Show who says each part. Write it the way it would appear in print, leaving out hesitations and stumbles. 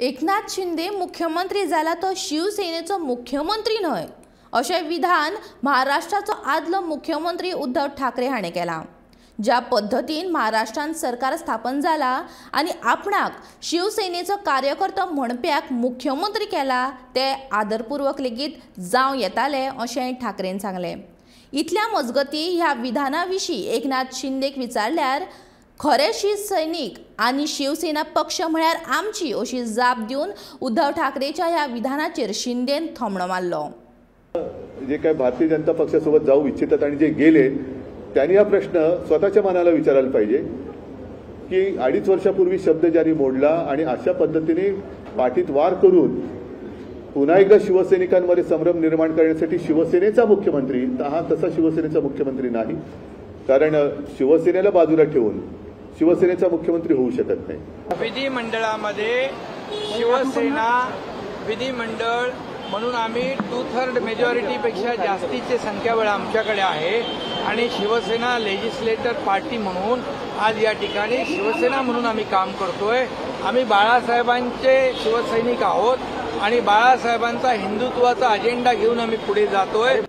Speaker 1: एकनाथ शिंदे मुख्यमंत्री जाला तो शिवसेनेचो मुख्यमंत्री न्हय अशें विधान महाराष्ट्राचो आदलो मुख्यमंत्री उद्धव ठाकरे हाणें केलां। ज्या पद्दतीन महाराष्ट्रांत सरकार स्थापन जाला आनी आपणाक शिवसेनेचो कार्यकर्तो म्हणप्याक मुख्यमंत्री केला ते आदरपूर्वक लेगीत जावं येताले अशें ठाकरेन सांगलें। इतल्या मजगती ह्या विधाना विशीं एकनाथ शिंदेक विचारल्यार खरे शिवसैनीक आनी शिवसेना पक्ष म्हळ्यार आमची अशी जाप दिवन उद्धव ठाकरेच्या ह्या विधानाचेर शिंदेन थोमणो मारलो।
Speaker 2: जे काय भारतीय जनता पक्षासोबत जाऊ इच्छितात आणि जे गेले त्यांनी हा प्रश्न स्वतःच्या मनाला विचारायला पाहिजे की 2.5 वर्षापूर्वी शब्द ज्यांनी मोडला आणि अशा पद्धतीने पाठीत वार करून पुन्हा एकदा शिवसैनिकांमध्ये संभ्रम निर्माण करण्यासाठी शिवसेनेचा मुख्यमंत्री हा तसा शिवसेनेचा मुख्यमंत्री नाही, कारण शिवसेनेला बाजूला ठेवून शिवसेनेचा मुख्यमंत्री होऊ शकत नाही।
Speaker 3: विधिमंडळामध्ये शिवसेना विधिमंडळ म्हणून आम्ही 2/3 मेजॉरिटीपेक्षा जास्तीचे संख्याबळ आमच्याकडे आहे आणि शिवसेना लेजिस्लेटर पार्टी म्हणून आज या ठिकाणी शिवसेना म्हणून आम्ही काम करतोय। आम्ही बाळासाहेबांचे शिवसैनिक आहोत आणि बाळासाहेबांचा हिंदुत्वाचा अजेंडा घेऊन आम्ही पुढे जातोय।